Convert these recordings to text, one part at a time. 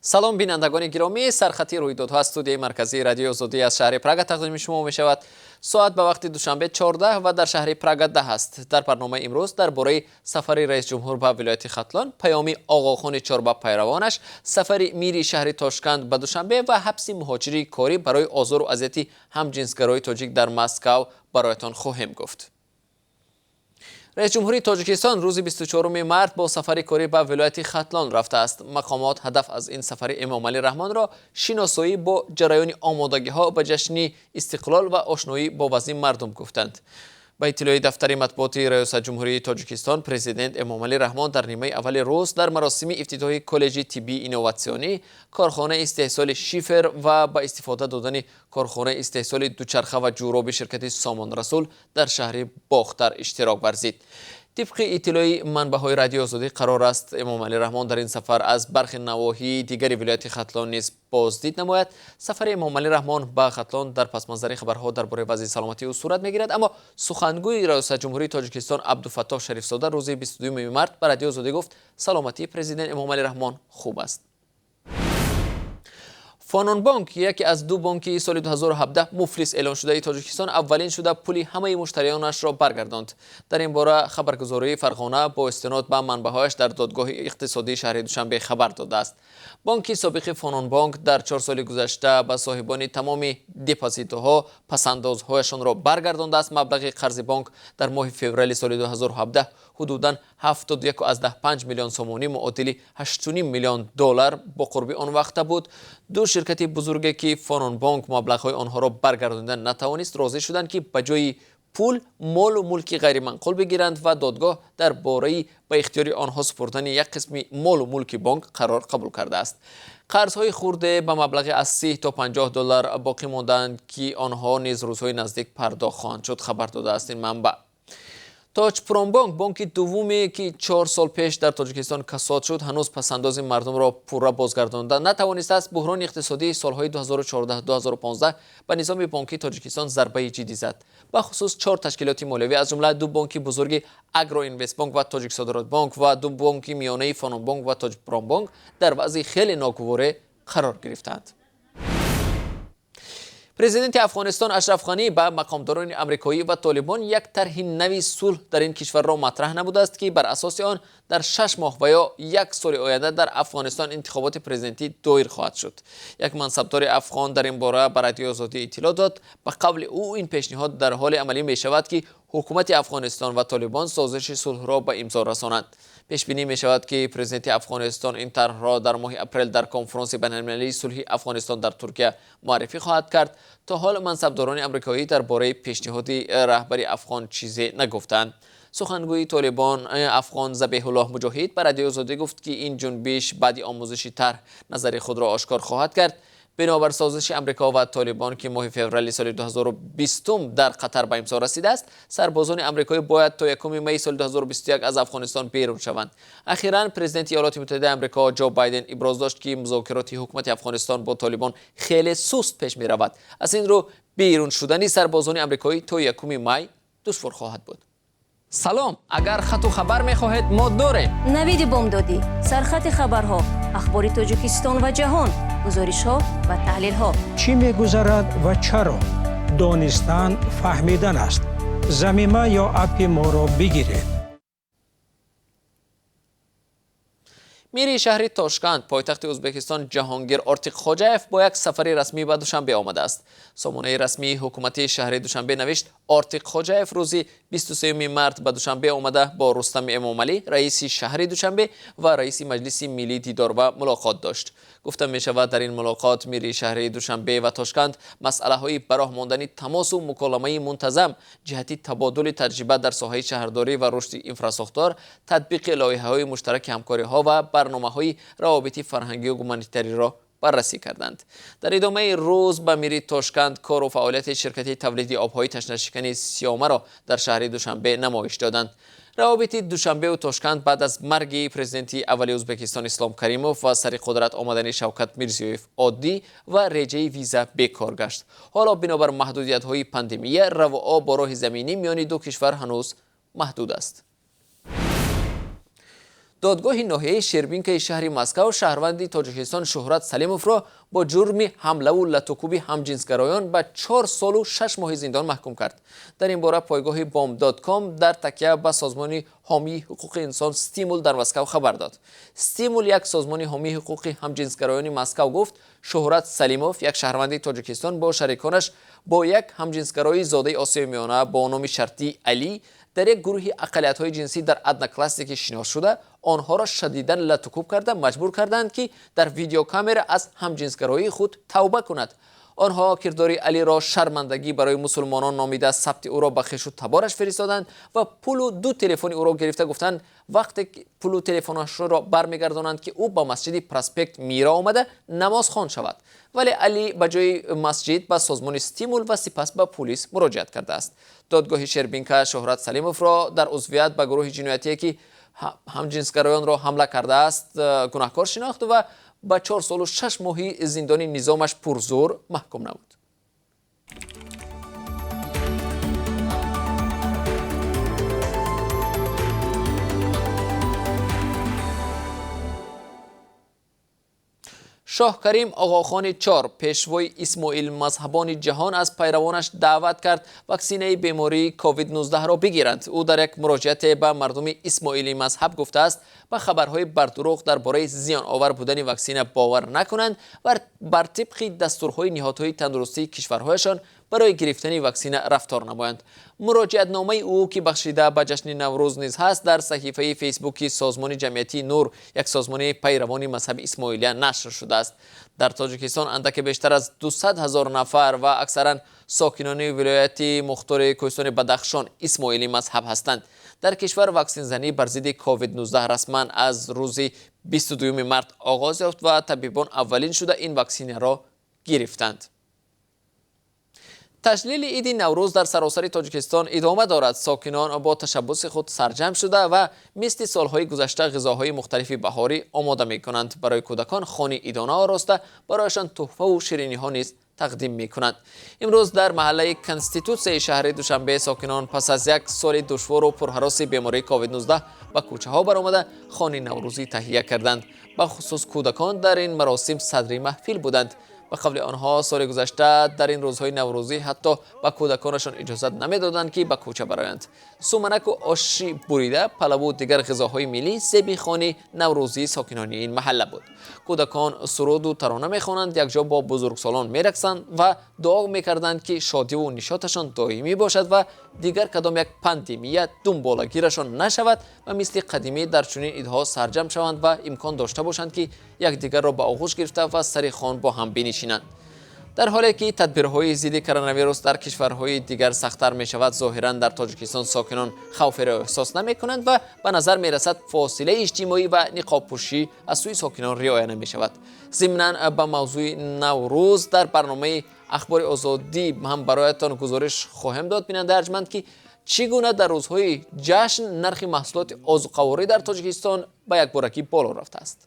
Салом, бинандагони гиромӣ. Сархати рӯйдодҳо аз студияи марказии Радиои Озодӣ аз шаҳри Прага тақдими шумо мешавад. Соат ба вақти Душанбе 14 ва дар шаҳри Прага 10 аст. Дар барномаи имрӯз дар бораи сафари раисҷумҳур ба вилояти Хатлон, паёми Оғохони Чор ба пайравонаш, сафари мири шаҳри Тошканд ба Душанбе ва ҳабси муҳоҷири корӣ барои озору азияти ҳамҷинсгарои тоҷик дар Москав бароятон хоҳем гуфт. Раисҷумҳурии Тоҷикистон рӯзи 24 март бо сафари корӣ ба вилояти Хатлон рафтааст. Мақомот ҳадаф аз ин сафари Эмомалӣ Раҳмонро шиносоӣ бо ҷараёни омодагиҳо ба ҷашни истиқлол ва ошноӣ бо вазъи мардум гуфтанд. Ба иттилои дафтари матбуоти Раёсат ҷумҳурии Тоҷикистон, президент Эмомалӣ Раҳмон дар нимаи аввали рӯз дар маросими ифтитоҳи коллеҷи тиббии инноватсионӣ, корхонаи истеҳсоли шифер ва ба истифода додани корхонаи истеҳсоли дучарха ва ҷӯроби ширкати Сомон Расул дар шаҳри Бохтар иштирок варзид. Тибқи иттилои манбаъҳои Радиои Озодӣ, қарор аст, Эмомалӣ Раҳмон дар ин сафар аз бархи навоҳии дигари вилояти Хатлон низ боздид намояд. Сафари Эмомалӣ Раҳмон ба Хатлон дар пасманзари хабарҳо дар бораи вазъи саломатии ӯ сурат мегирад, аммо сухангӯи Раёсат ҷумҳурии Тоҷикистон Абдуфаттоҳ Шарифзода рӯзи 22 март ба Радиои Озодӣ гуфт, саломатии президент Эмомалӣ Раҳмон хуб аст. Фононбонк, яке аз ду бонки соли 2017 муфлис эълоншудаи Тоҷикистон, аввалин шуда пули ҳамаи муштариёнашро баргардонд. Дар ин бора хабаргузории Фарғона бо истинод ба манбаъҳояш дар додгоҳи иқтисодии шаҳри Душанбе хабар додааст. Бонки собиқи Фононбонк дар 4 соли гузашта ба соҳибони тамоми депозитҳо пасандозҳояшонро баргардондааст. Маблағи қарзи бонк дар моҳи феврали соли 2017 ҳудудан 71,5 миллион сомонӣ, муодили 8,5 миллион доллар бо қурби он вақта буд. Ду ширкати бузурге, ки Фононбонк маблағҳои онҳоро баргардонида натавонист, розӣ шуданд, ки ба ҷои пул молу мулки ғайриманқул бигиранд ва додгоҳ дар бораи ба ихтиёри онҳо супурдани як қисми молу мулки бонк қарор қабул кардааст. Қарзҳои хурде ба маблағи аз 30 то 50 доллар боқӣ мондаанд, ки онҳо низ рӯзҳои наздик пардохт хоҳанд шуд, хабар додааст ин манбаъ. Тоҷпромбонк, бонки дуввуме, ки 4 сол пеш дар Тоҷикистон касод шуд, ҳанӯз пасандози мардумро пурра бозгардонда натавонистааст. Буҳрони иқтисодии солҳои 2014-2015 ба низоми бонкии Тоҷикистон зарбаи ҷиддӣ зад. Бахусус чор ташкилоти молиявӣ, аз ҷумла ду бонки бузурги Агроинвестбонк ва Тоҷиксодиротбонк ва ду бонки миёнаи Фононбонк ва Тоҷпромбонк, дар вазъи хеле ногуворе қарор гирифтаанд. Президенти Афғонистон Ашраф Ғанӣ ба мақомдорони амрикоӣ ва Толибон як тарҳи нави сулҳ дар ин кишварро матраҳ намудааст, ки бар асоси он дар 6 моҳ ва ё як соли оянда дар Афғонистон интихоботи президентӣ доир хоҳад шуд. Як мансабдори афғон дар ин бора ба Радиои Озодӣ иттилоъ дод. Ба қавли ӯ, ин пешниҳод дар ҳоле амалӣ мешавад, ки ҳукумати Афғонистон ва Толибон созиши сулҳро ба имзо расонанд. Пешбинӣ мешавад, ки президенти Афғонистон ин тарҳро дар моҳи апрел дар конфронси байналмилалии сулҳи Афғонистон дар Туркия муаррифӣ хоҳад кард. То ҳол мансабдорони амрикоӣ дар бораи пешниҳоди раҳбари афғон чизе нагуфтанд. Сухангӯи Толибон афғон Забеҳуллоҳ Муҷоҳид ба Радиои Озодӣ гуфт, ки ин ҷунбиш баъди омӯзиши тарҳ назари худро ошкор хоҳад кард. Бинобар созиши Амрико ва Толибон, ки моҳи феврали соли 2020 дар Қатар ба имзо расидааст, сарбозони амрикоӣ бояд то 1 майи соли 2021 аз Афғонистон берун шаванд. Ахиран президенти Иёлоти Муттаҳидаи Амрико Ҷо Байден иброз дошт, ки музокироти ҳукумати Афғонистон бо Толибон хеле суст пеш меравад. Аз ин рӯ берун шудани сарбозони амрикоӣ то 1 май душвор хоҳад буд. Салом, агар хату хабар мехоҳед, мо дорем. Навиди бомдодӣ, сархати хабарҳо, ахбори Тоҷикистон ва ҷаҳон, гузоришҳо ва таҳлилҳо. Чӣ мегузарад ва чаро? Донистан фаҳмидан аст. Замима ё аппи моро бигиред. Мири шаҳри Тошканд, пойтахти Ӯзбекистон, Ҷаҳонгир Ортиқхоҷаев бо як сафари расмӣ ба Душанбе омадааст. Сомонаи расмии ҳукумати шаҳри Душанбе навишт, Ортиқхоҷаев рӯзи 23 март ба Душанбе омада, бо Рустам Эмомалӣ, раиси шаҳри Душанбе ва раиси Маҷлиси миллӣ дидор ва мулоқот дошт. Гуфта мешавад, дар ин мулоқот мири шаҳри Душанбе ва Тошканд масъалаҳои ба роҳ мондани тамосу муколамаи мунтазам ҷиҳати табодули таҷриба дар соҳаи шаҳрдорӣ ва рушди инфрасохтор, татбиқи лоиҳаҳои муштараки ҳамкориҳо ва барномаҳои равобити фарҳангию гуманитариро баррасӣ карданд. Дар идомаи рӯз ба мири Тошканд кору фаъолияти ширкати тавлиди обҳои ташнашикани Сиёмаро дар шаҳри Душанбе намоиш доданд. Равобити Душанбеу Тошканд баъд аз марги президенти аввали Ӯзбекистон Ислом Каримов ва сари қудрат омадани Шавкат Мирзиёев оддӣ ва реҷаи виза бекор гашт. Ҳоло бинобар маҳдудиятҳои пандемия равуо бо роҳи заминӣ миёни ду кишвар ҳанӯз маҳдуд аст. Додгоҳи ноҳияи Шербинкаи шаҳри Москав шаҳрванди Тоҷикистон Шуҳрат Салимовро бо ҷурми ҳамлаву латукӯби ҳамҷинсгароён ба 4 солу 6 моҳи зиндон маҳкум кард. Дар ин бора пойгоҳи Бомдод.ком дар такя ба созмони ҳомии ҳуқуқи инсон «Стимул» дар Москав хабар дод. «Стимул», як созмони ҳомии ҳуқуқи ҳамҷинсгароёни Москав, гуфт, Шуҳрат Салимов, як шаҳрванди Тоҷикистон, бо шариконаш бо як ҳамҷинсгарои зодаи Осиёи Миёна бо номи шартии Алӣ дар як гурӯҳи ақаллиятҳои ҷинсӣ дар Одноклассники шинос шуда, онҳоро шадидан латукӯб карда, маҷбур карданд, ки дар видеокамера аз ҳамҷинсгароии худ тавба кунад. Онҳо кирдори Алиро шармандагӣ барои мусулмонон номида, сабти ӯро ба хешу табораш фиристоданд ва пулу ду телефони ӯро гирифта, гуфтанд, вақте пулу телефонашро бармегардонанд, ки ӯ ба масҷиди проспект Мира омада намозхон шавад. Вале Алӣ ба ҷои масҷид ба созмони «Стимул» ва сипас ба пулис муроҷиат кардааст. Додгоҳи Шербинка Шоҳрат Салимовро дар узвият ба гурӯҳи ҷиноятие, ки ҳамҷинсгароёнро ҳамла кардааст, гунаҳкор шинохт ва ба 4 солу 6 моҳи зиндони низомаш пурзур маҳкум намуд. Шоҳкарим Оғохони чор, пешвои исмоилмазҳабони ҷаҳон, аз пайравонаш даъват кард, ваксинаи бемории COVID-19-ро бигиранд. Ӯ дар як муроҷиате ба мардуми исмоилӣ мазҳаб гуфтааст, ба хабарҳои бардурӯғ дар бораи зиёновар будани ваксина бовар накунанд ва бар тибқи дастурҳои ниҳодҳои тандурустии кишварҳояшон барои гирифтани ваксина рафтор намоянд. Муроҷиатномаи ӯ, ки бахшида ба ҷашни Наврӯз низ ҳаст, дар саҳифаи Фейсбуки созмони ҷамъиятии Нур, як созмони пайравони мазҳаби исмоилия, нашр шудааст. Дар Тоҷикистон андаке бештар аз 200 ҳазор нафар ва аксаран сокинони вилояти мухтори Кӯҳистони Бадахшон исмоилӣ мазҳаб ҳастанд. Дар кишвар ваксинзанӣ бар зидди COVID-19 расман аз рӯзи 22 март оғоз ёфт ва табибон аввалин шуда ин ваксинаро гирифтанд. Таҷлили иди Наврӯз дар саросари Тоҷикистон идома дорад. Сокинон бо ташаббуси худ сарҷамъ шуда ва мисли солҳои гузашта ғизоҳои мухталифи баҳорӣ омода мекунанд. Барои кӯдакон хони идона ороста, барояшон тӯҳфаву шириниҳо низ тақдим мекунанд. Имрӯз дар маҳаллаи Конститутсияи шаҳри Душанбе сокинон пас аз як соли душвору пурҳароси бемории COVID-19 ба кӯчаҳо баромада, хони наврӯзӣ таҳия карданд. Бахусус кӯдакон дар ин маросим садри маҳфил буданд. Ба қавли онҳо, соли гузашта дар ин рӯзҳои наврӯзӣ ҳатто ба кӯдаконашон иҷозат намедоданд, ки ба кӯча бароянд. Суманаку оши бурида, палаву дигар ғизоҳои миллӣ зеби хони наврӯзии сокинони ин маҳалла буд. Кӯдакон суруду тарона мехонанд, якҷо бо бузургсолон мерақсанд ва дуо мекарданд, ки шодиву нишоташон доимӣ бошад ва дигар кадом як пандемия думболагирашон нашавад ва мисли қадимӣ дар чунин идҳо сарҷамъ шаванд ва имкон дошта бошанд, ки якдигарро ба оғӯш гирифта ва сари хон бо ҳам бинишинанд. Дар ҳоле ки тадбирҳои зидди коронавирус дар кишварҳои дигар сахттар мешавад, зоҳиран дар Тоҷикистон сокинон хавферо эҳсос намекунанд ва ба назар мерасад, фосилаи иҷтимоӣ ва ниқобпӯшӣ аз сӯи сокинон риоя намешавад. Зимнан, ба мавзӯи Наврӯз дар барномаи Ахбори Озодӣ ҳам бароятон гузориш хоҳем дод, бинандаи арҷманд, ки чӣ гуна дар рӯзҳои ҷашн нархи маҳсулоти озуқаворӣ дар Тоҷикистон ба якборагӣ боло рафтааст.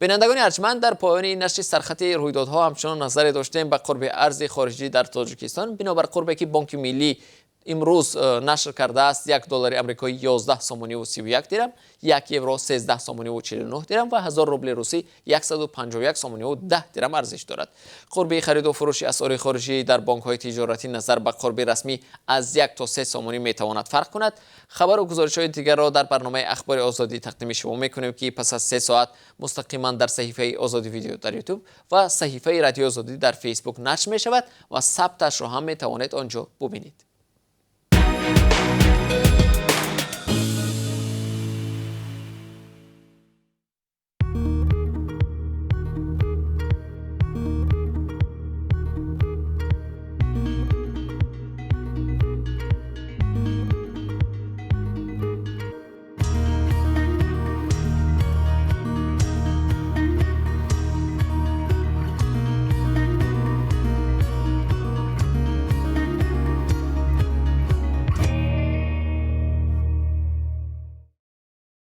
Бинандагони арҷманд, дар поёни нашри сархати рӯйдодҳо ҳамчунон назаре доштем ба қурби арзи хориҷӣ дар Тоҷикистон. Бинобар қурбе ки Бонки Миллӣ имрӯз нашр кардааст, 1 доллари амрикоӣ 11 сомониву 31 дирам, 1 евро 13 сомониву 49 дирам ва 1000 рубли русӣ 151 сомониву 10 дирам арзиш дорад. Қурби хариду фурӯши асъори хориҷӣ дар бонкҳои тиҷоратӣ назар ба қурби расмӣ аз 1 то 3 сомонӣ метавонад фарқ кунад. Хабару гузоришҳои дигарро дар барномаи Ахбори Озодӣ тақдими шумо мекунем, ки пас аз 3 соат мустақиман дар саҳифаи Озодӣ Видео дар Ютуб ва саҳифаи Радиои Озодӣ дар Фейсбук нашр мешавад ва сабташро ҳам метавонед он ҷо бубинед.